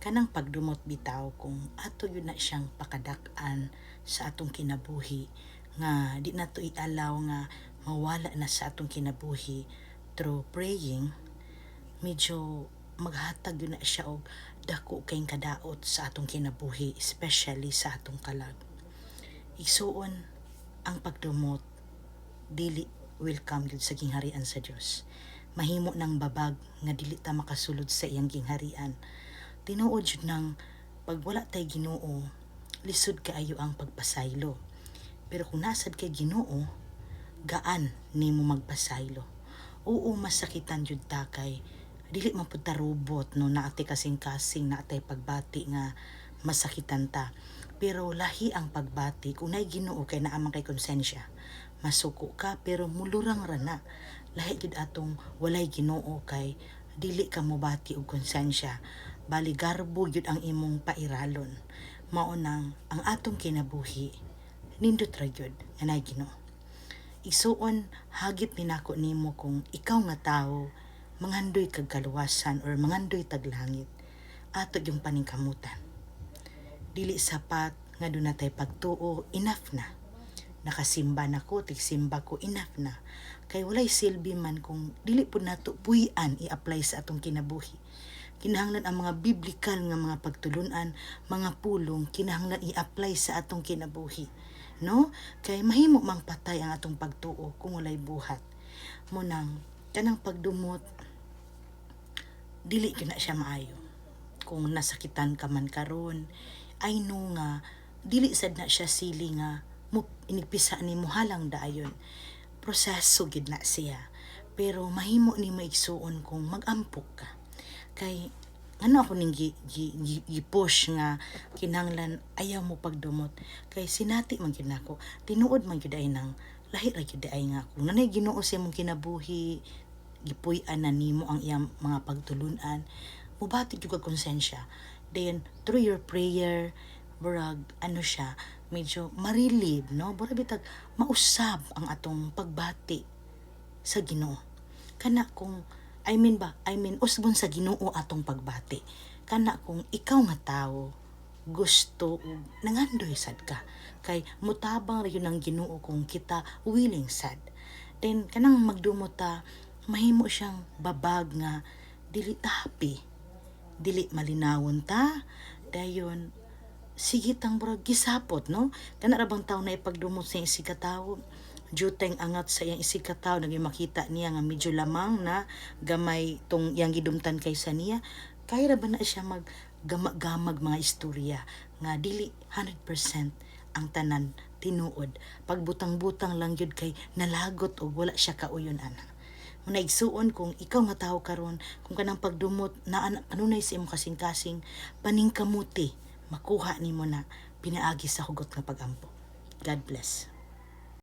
Kanang pagdumot bitaw, kung ato gyud na siyang pakadak-an sa atong kinabuhi nga di nato i-allow nga mawala na sa atong kinabuhi through praying, medyo maghatag gyud na siya og dako kayong kadaot sa atong kinabuhi, especially sa atong kalag. Igsuon, ang pagdumot dili welcome gyud sa gingharian sa Dios. Mahimo nang babag nga dili ta makasulod sa iyang gingharian. Tinuod jud nang pag wala tay Ginoo, lisod kaayo ang pagpasaylo. Pero kung nasad kay Ginoo, gaan nimo magpasaylo. Oo, masakitan jud ta kay dili man pud ta robot, no? Naa tay kasing-kasing, naa tay pagbati nga masakitan ta. Pero lahi ang pagbati kung naay Ginoo kay naa man kay konsensya. Masuko ka pero mulurang ra na. Lahi gyud atong walay Ginoo kay dili ka mobati og konsensya. Bali garbo gyud ang imong pairalon. Mao nang ang atong kinabuhi, nindot ra gyud nga naay Ginoo. Igsuon, hagit ni nako nimo kung ikaw nga tawo mangandoy kag kaluwasan or mangandoy tag langit, ato yung paningkamutan. Dili sapat nga duna tay pagtuo, enough na. Nakasimba na ko, tigsimba ko, enough na. Kay walay silbi man kung dili pud nato puy-an i-apply sa atong kinabuhi. Kinahanglan ang mga biblical nga mga pagtulunan, mga pulong, kinahanglan i-apply sa atong kinabuhi. No? Kay mahimo mang patay ang atong pagtuo kung walay buhat. Mao nang kanang pagdumot, dili gyud na siya maayo. Kung nasakitan ka man karon, I know nga dili sad na siya sili nga mo inigpisa nimo halang dayon. Proseso gid na siya. Pero mahimo nimo, igsuon, kung mag-ampo ka. Kay ano ako ning gi-push nga kinahanglan ayaw mo pagdumot kay sinati man gyud nako, tinuod man gyud ay nang lahi ra gyud ay nga kung nanay Ginoo sa imong kinabuhi, gipuy-an na nimo ang iyang mga pagtulunan, mobati jud kag konsensya. Then through your prayer, murag ano siya, medyo ma-relieve, no? Murag bitag mausab ang atong pagbati sa Ginoo. Kana kung, I mean ba, I mean usbon sa Ginoo atong pagbati. Kana kung ikaw nga tawo gusto og nangandoy sad ka kay mutabang ra gyud ang Ginoo kung kita willing sad. Then kanang magdumot ta, mahimo siyang babag nga dili ta happy, dili malinawon ta. Dayon sige tang murag gisapot, no? Kana ra bang tawo na ipagdumot sa iyang isig katawo, juteng angat sa iyang isig katawo, naging makita niya nga medyo lamang na gamay tong iyang gidumtan kaysa niya, kaya ra ba na siya mag gamag mga istorya nga dili 100% ang tanan tinuod? Pagbutang-butang lang gyud kay nalagot og wala siya kauyon ana. Muna, igsuon, kung ikaw nga tawo karon, kung kanang pagdumot naa na kanunay sa imong kasing-kasing, paningkamuti makuha nimo na pinaagi sa hugot nga pagampo. God bless.